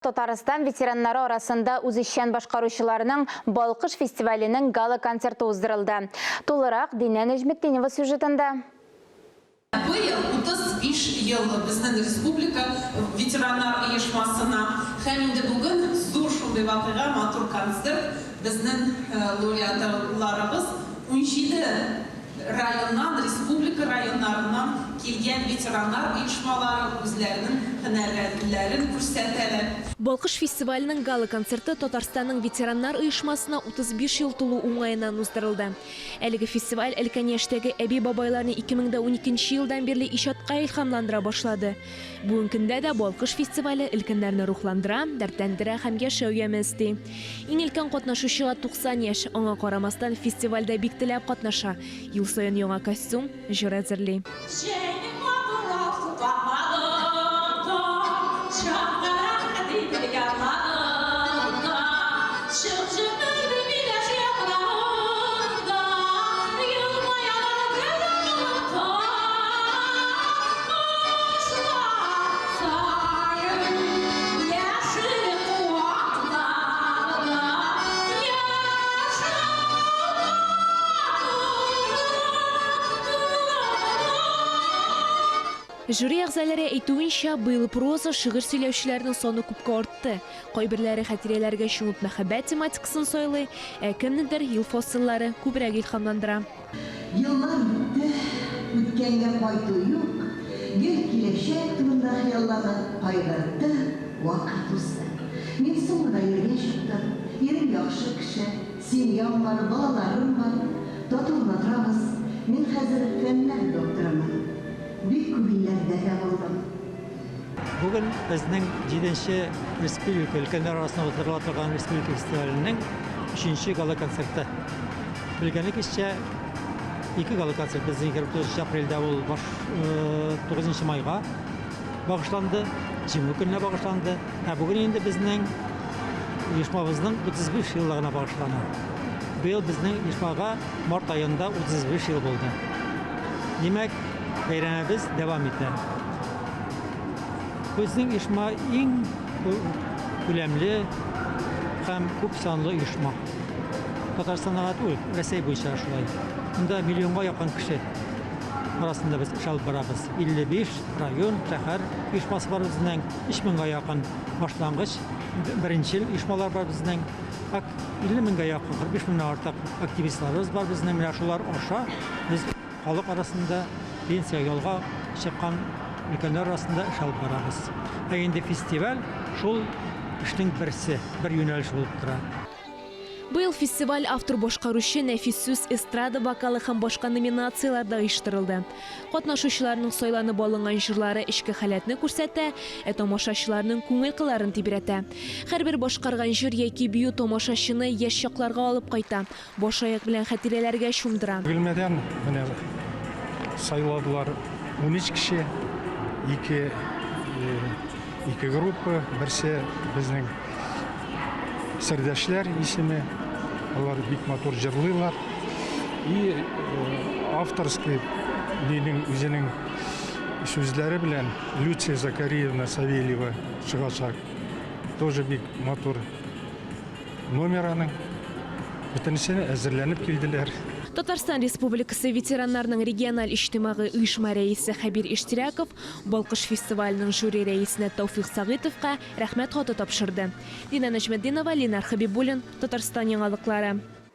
Татарстан ветераннары арасында үзешчән башкаручыларның Балкыш фестиваленең гала-концерты уздырылды. Тулырак Динә Нәҗметдинова сюжетында. Быел 35 ел безнең республика ветераннар оешмасына һәм инде бүген зур шундый вакыйга, матур концерт, безнең лауреатларыбыз 17 Районнан, республика районнарыннан килгән ветераннар оешмалары үзләренең һөнәрләрен күрсәтәләр. Балкыш фестиваленең гала-концерты Татарстанның ветераннар оешмасына 35 ел тулу уңаеннан уздырылды. Әлеге фестиваль өлкән яшьтәге әби-бабайларны 2012 нче елдан бирле иҗатка илһамландыра башлады. Бүгенге көндә дә Балкыш фестивале өлкәннәрне рухландыра, дәртләндерә һәм яшәү яме өсти. Иң өлкән катнашучыга 90 яшь, аңа карамастан, фестивальдә бик теләп катнаша, ел саен яңа костюм, җыр әзерли. Җәйнең матуррак сукмакларында, Чаңгырак диде ярларында, Чык-чык өрде миләш яфрагында, Елмаялар гөл Жюри әгъзалары әйтүенчә, быел проза, шигырь сөйләүчеләрнең саны күпкә артты. Кайберләре хатирәләргә чумып мәхәббәт тематикасын сайлый, ә кемнедер ел фасыллары күбрәк илһамландыра. Еллар үтте, үткәнгә кайту юк, гел киләчәк турында хыялланып, кайгыртып вакыт узды. Мин соң гына иргә чыктым. Ирем яхшы кеше, семьям бар, балаларым бар. Тату гына торабыз. Мин хәзер фәннәр докторымын. Бик күп илләрдә дә булдым. Бүген безнең җиденче республика өлкәннәр арасында уздырыла торган республика фестиваленең өченче гала-концерты. Белгәнегезчә, ике гала-концерт безнең 29 апрельдә ул баш 9 майга багышланды, Җиңү көненә багышланды. Ә бүген инде безнең оешмабызның 35 еллыгына багышлана. Быел безнең оешмага март аенда 35 ел булды. Димәк, бәйрәмебез дәвам итә. Безнең оешма иң күләмле һәм күп санлы оешма. Татарстанда гына түгел, Рәсәй буенча шулай. Монда миллионга якын кеше арасында без эш алып барабыз. 55 район, шәһәр оешмасы бар безнең, 3 меңгә якын башлангыч, беренчел оешмалар бар безнең. 50 меңгә якын, 45 меңнән артык активистларыбыз бар безнең. Менә шулар аша без халык арасында пенсия ялга чыккан өлкәннәр арасында эш алып барабыз. Ә инде фестиваль шул эшнең берсе, бер юнәлеше булып тора. Быел фестиваль автор-башкаручы, нәфис сүз, эстрада вокалы һәм башка номинацияләрдә оештырылды. Катнашучыларның сайланып алынган җырлары эчке халәтне күрсәтә, ә тамашачыларның күңел кылларын тибрәтә. Һәрбер башкарган җыр яки бию тамашачыны яшь чакларга алып кайта, Баш-аяк белән хатирәләргә чумдыра. Бөгелмәдән менә сайладылар 13 кеше, ике, ике группа, берсе безнең Сердәшләр исеме, алар бик матур җырлыйлар. И авторский нинең үзенең сүзләре белән Люция Закариевна Савельева чыгачак. Тоже бик матур Номер аның. Бөтенесенә әзерләнеп килделәр. Татарстан Республикасы ветераннарның региональ иҗтимагый оешма рәисе Хәбир Иштирәков Балкыш фестиваленең жюри рәисенә Тәүфыйк Сәгыйтовка Рәхмәт хаты тапшырды. Динә Нәҗметдинова, Ленар Хәбибуллин, Татарстан яңалыклары.